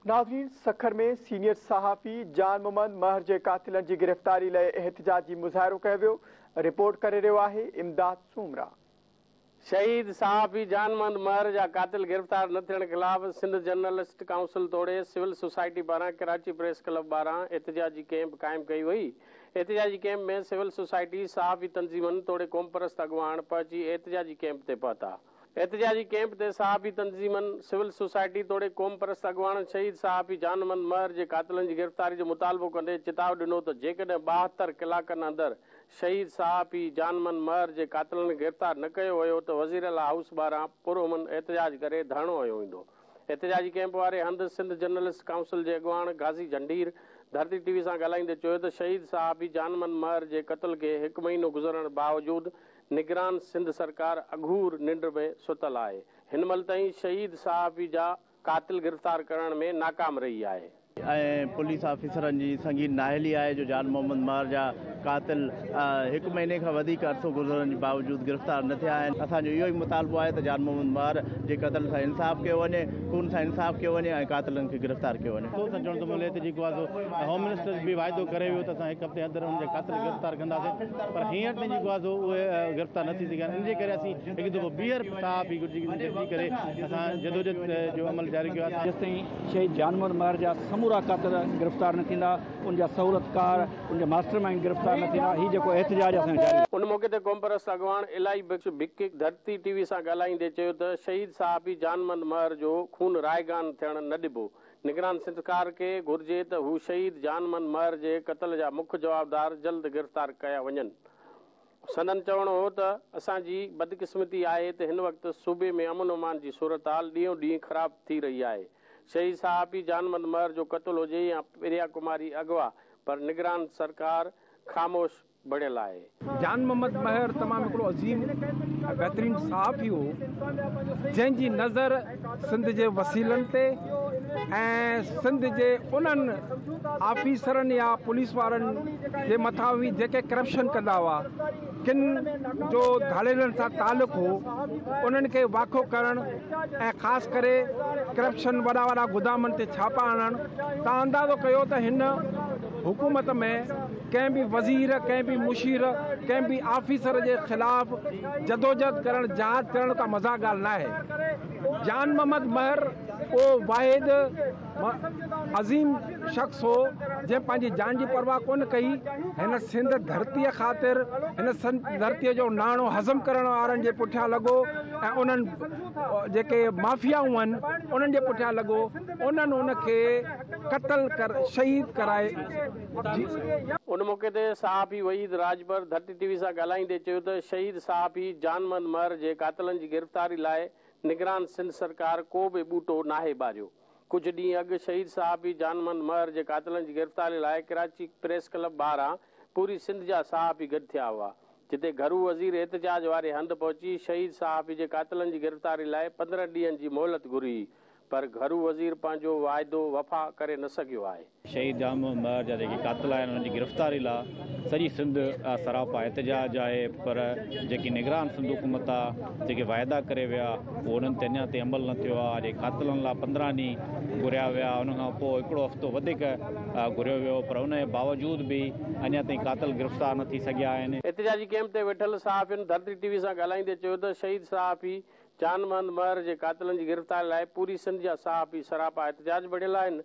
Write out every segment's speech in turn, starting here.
नाज़रीन, सखर में सीनियर सहाफ़ी जान मोहम्मद महर जे क़ातिलनि जी गिरफ़्तारी लाइ एहतजाजी मुज़ाहिरो कयो वियो। रिपोर्ट करे रहियो आहे इमदाद सूमरा। शहीद सहाफ़ी जान मोहम्मद महर जा क़ातिल गिरफ़्तार न थियण ख़िलाफ़ सिंध जर्नलिस्ट काउंसिल तोड़े सिविल सोसाइटी पारां कराची प्रेस क्लब ॿाहिरां एहतजाजी कैंप क़ाइमु कई वई। एहतजाजी कैंप में सिविल सोसाइटी, सहाफ़ी तंज़ीमनि तोड़े क़ौमपरस्त अॻवान पहुची एहतजाजी कैंप ते पहुता। एहतजाजी कैंप ते सहाफ़ी तंज़ीमनि, सिविल सोसाइटी तोड़े क़ौमपरस्त अॻवाननि शहीद सहाफ़ी जान मोहम्मद महर जे क़ातिलनि जी गिरफ़्तारी जो मुतालबो कंदे चिताव ॾिनो त जेकॾहिं 72 कलाकनि अंदरि शहीद सहाफ़ी जान मोहम्मद महर जे क़ातिलनि खे गिरफ़्तार न कयो वियो त वज़ीर आला हाउस ॿाहिरां पुरअमन एहतजाज करे धरणो हयो वेंदो। एहतजाजी कैंप वारे हंधि सिंध जर्नलिस्ट काउंसिल जे अॻवान गाज़ी झंडीर धरती टीवी सां ॻाल्हाईंदे चयो त शहीद सहाफ़ी जान मोहम्मद महर जे क़तल खे हिकु महीनो गुज़रण बावजूद निगरान सिंध सरकार अघूर निंड में सुतल आहे। हिन महिल ताईं शहीद सहाफ़ी जा क़ातिल गिरफ़्तार करण में नाकाम रही आहे। ऐं पुलिस ऑफिसरनि जी संगीन नाअहली आहे जो जान मोहम्मद महर जा क़ातिल हिकु महीने खां वधीक अरसो गुज़रण जे बावजूद गिरफ़्तार न थिया आहिनि। असांजो इहो ई मुतालबो आहे त जान मोहम्मद महर जे क़तल सां इंसाफ़ कयो वञे, खून सां इंसाफ़ कयो वञे ऐं क़ातिलनि खे गिरफ़्तार कयो वञे। अफ़सोस सां चवणु थो मिले त जेको आहे सो होम मिनिस्टर बि वाइदो करे वियो त असां हिकु हफ़्ते अंदरि हुनजा क़ातिल गिरफ़्तार कंदासीं, पर हींअर ताईं जेको आहे सो उहे गिरफ़्तार न थी सघिया आहिनि। इन जे करे असीं हिकु दफ़ो ॿीहर सहाफ़ी गॾिजी करे असां जदोजहद जो अमल जारी कयो आहे। जेसिताईं शहीद जान मोहम्मद महर जा समूरा क़ातिल गिरफ़्तार न थींदा, उनजा सहूलतकार, उनजा मास्टर माइंड गिरफ़्तार न थींदा, हीउ जेको एहतजाज असांजो जारी। उन मौक़े ते क़ौमपरस्त अॻवान इलाही बख़्श भिक धरती टीवी सां ॻाल्हाईंदे चयो त शहीद सहाफ़ी जान मोहम्मद महर जो खून रायगान थियण न ॾिबो। निगरान सरकार खे घुर्जे त हू शहीद जान मोहम्मद महर जे क़तल जा मुख्य जवाबदार जल्द गिरफ़्तार कया वञनि। संदन चवणु हो त असांजी बदकिस्मती आहे त हिन वक़्तु सूबे में अमन अमान जी सूरत हाल ॾींहों ॾींहुं ख़राब थी रही आहे। शहीद सहाफ़ी जान मोहम्मद महर जो क़तल हुजे या प्रिया कुमारी अगवा, पर निगरान सरकार ख़ामोश बणियल आहे। जान मोहम्मद महर तमामु हिकिड़ो अज़ीम ऐं बहितरीन सहाफ़ी हो, जंहिंजी नज़र सिंध जे वसीलनि ते ऐं सिंध जे उन्हनि ऑफिसरनि या पुलिस वारनि जे मथां हुई जेके करप्शन कंदा हुआ, किन जो धाड़ेलनि सां तालुक हो, उन्हनि खे वाखो करणु ऐं ख़ासि करे करप्शन वॾा वॾा गोदामनि ते छापा आणणु। तव्हां अंदाज़ो कयो त हिन हुकूमत में कंहिं बि वज़ीर, कंहिं बि मुशीर, कंहिं बि ऑफिसर जे ख़िलाफ़ जदोजहद करणु, जांच करणु का मज़ाक ॻाल्हि न आहे। जान मोहम्मद महर उहो वाहिद अज़ीम शख़्स हो जंहिं पंहिंजी जान जी परवाह कोन कई। हिन सिंध धरतीअ ख़ातिर, हिन सिंध धरतीअ जो नाणो हज़म करण वारनि जे पुठियां लॻो ऐं उन्हनि जेके माफियाऊं आहिनि उन्हनि जे पुठियां लॻो, उन्हनि उनखे क़तल कर शहीद कराए। उन मौक़े ते सहाफ़ी वहीद राजभर धरती टीवी सां ॻाल्हाईंदे चयो त शहीद सहाफ़ी जान मोहम्मद महर जे क़ातिलनि जी गिरफ़्तारी लाइ निगरान सिंध सरकार को बि ॿूटो नाहे ॿारियो। कुझु ॾींहं अॻु शहीद सहाफ़ी जान मोहम्मद महर जे क़ातिलनि जी गिरफ़्तारी लाइ कराची प्रेस क्लब ॿाहिरां पूरी सिंध जा सहाफ़ी गॾु थिया हुआ, जिते घरू वज़ीर एहतजाज वारे हंधि पहुची शहीद सहाफ़ी जे क़ातिलनि जी गिरफ़्तारी लाइ 15 ॾींहंनि जी मोहलत घुरी, पर घरू वज़ीर पंहिंजो वाइदो वफ़ा करे न सघियो आहे। शहीद जान मोहम्मद महर जा जेके क़ातिल आहिनि उन्हनि जी गिरफ़्तारी लाइ सॼी सिंध सरापा एहतजाज आहे, पर जेकी निगरान सिंध हुकूमत आहे जेके वाइदा करे विया उहो उन्हनि ते अञा ताईं अमल न थियो आहे। जेके क़ातिलनि लाइ 15 ॾींहं घुरिया विया, उन खां पोइ हिकिड़ो हफ़्तो वधीक घुरियो वियो, पर उन जे बावजूद बि अञा ताईं क़ातिल गिरफ़्तार न थी सघिया आहिनि। एहतजाजी कैंप ते वेठल सहाफ़ियुनि धरती टीवी सां ॻाल्हाईंदे चयो त शहीद सहाफ़ी जान मोहम्मद महर जे क़ातिलनि जी गिरफ़्तारी लाइ पूरी सिंध जा सहाफ़ी सरापा एहतजाज बणियल आहिनि।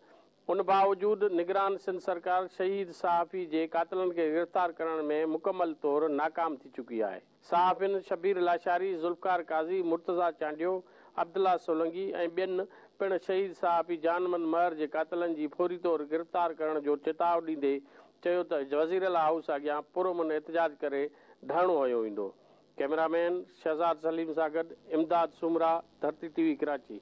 उन बावजूद निगरान सिंध सरकार शहीद सहाफ़ी जे क़ातिलनि खे गिरफ़्तार करण में मुकमल तौर नाकाम थी चुकी आहे। सहाफ़ियुनि शबीर लाशारी, ज़ुल्फ़कार काज़ी, मुर्तज़ा चांडियो, अब्दुल्ला सोलंगी ऐं ॿियनि पिणु शहीद सहाफ़ी जान मोहम्मद महर जे क़ातिलनि जी फौरी तौर गिरफ़्तार करण जो चिताव ॾींदे चयो त वज़ीर आला हाउस अॻियां पुरअमन एहतजाज करे धरणो हयो वेंदो। कैमरामैन शहज़ाद सलीम सां गॾु इमदाद सूमरा, धरती टीवी, कराची।